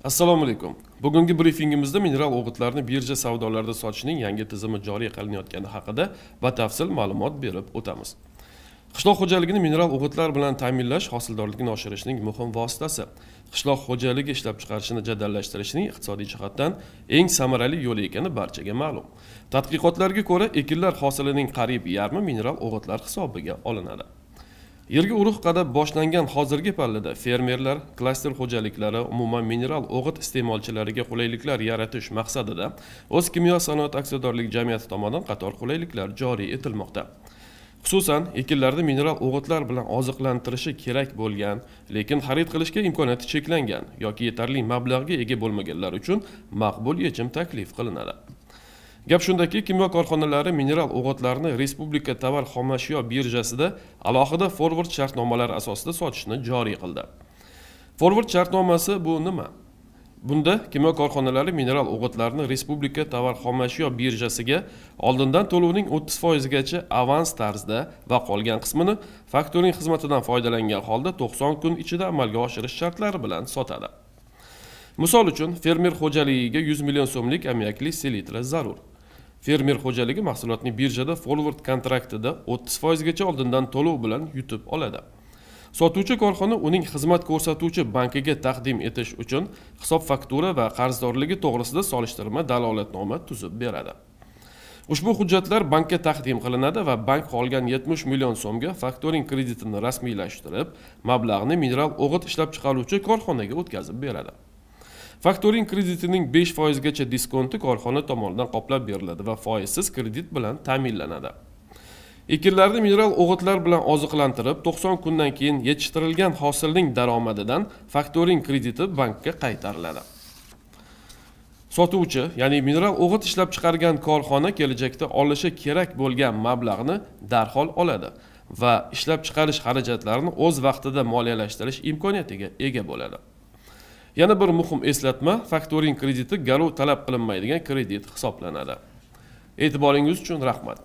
Assalomu alaykum. Bugungi brifingimizda mineral o'g'itlarni birja savdolarida sotishning yangi tizimi joriy qilinayotgani haqida batafsil ma'lumot berib o'tamiz. Qishloq xo'jaligini mineral o'g'itlar bilan ta'minlash hosildorlikni oshirishning muhim vositasi. Qishloq xo'jaligi ishlab chiqarishini jadallashtirishning iqtisodiy jihatdan eng samarali yo'li ekani barchaga ma'lum. Tadqiqotlarga ko'ra, ekinlar hosilining qariyb yarmi mineral o'g'itlar hisobiga olinadi. Yerga urug' qadab boshlangan hozirgi pallada fermerlar, klaster xo'jaliklari, umuman mineral o'g'it iste'molchilariga qulayliklar yaratish maqsadida O'zkimyo sanoat aksiyadorlik jamiyati tomonidan qator qulayliklar joriy etilmoqda. Xususan, ekinlarni mineral o'g'itlar bilan oziqlantirishi kerak bo'lgan, lekin xarid qilishga imkoniyati cheklangan yoki yetarli mablag'ga ega bo'lmaganlar uchun maqbul yechim taklif qilinadi. Gap shundaki, kimyo korxonalari mineral o'g'itlarni Respublika tovar xomashyo birjasida alohida forward shartnomalari asosida sotishni joriy qildi. Forward shartnomasi bu nima? Bunda kimyo korxonalari mineral o'g'itlarni Respublika tovar xomashyo birjasiga oldindan to'lovning 30% gacha avans tarzda va qolgan qismini faktoring xizmatidan foydalangan holda 90 kun ichida amalga oshirish shartlari bilan sotadi. Misol uchun, fermer xo'jaligiga 100 million so'mlik ammiakli selitra zarur. Fermer xo'jaligi mahsulotni birjada forward kontraktida 30% gacha oldindan to'lov bilan yutib oladi. Sotuvchi korxona uning xizmat ko'rsatuvchi bankiga taqdim etish uchun hisob faktura va qarzdorligi to'g'risida solishtirma dalolatnoma tuzib beradi. Ushbu hujjatlar bankka taqdim qilinadi va bank qolgan 70 million so'mga faktoring kreditini rasmiylashtirib, mablag'ni mineral o'g'it ishlab chiqaruvchi korxonaga o'tkazib beradi. Faktoring kreditining 5% gacha diskonti korxona tomonidan qoplab beriladi va foizsiz kredit bilan ta'minlanadi. Ekinlarni mineral o'g'itlar bilan oziqlantirib, 90 kundan keyin yetishtirilgan hosilning daromadidan faktoring krediti bankka qaytariladi. Sotuvchi, ya'ni mineral o'g'it ishlab chiqargan korxona kelajakda olishi kerak bo'lgan mablag'ni darhol oladi va ishlab chiqarish xarajatlarini o'z vaqtida moliyalashtirish imkoniyatiga ega bo'ladi. Yana bir muhim eslatma, faktoring krediti garov talab qilinmaydigan kredit hisoblanadi. E'tiboringiz uchun rahmat.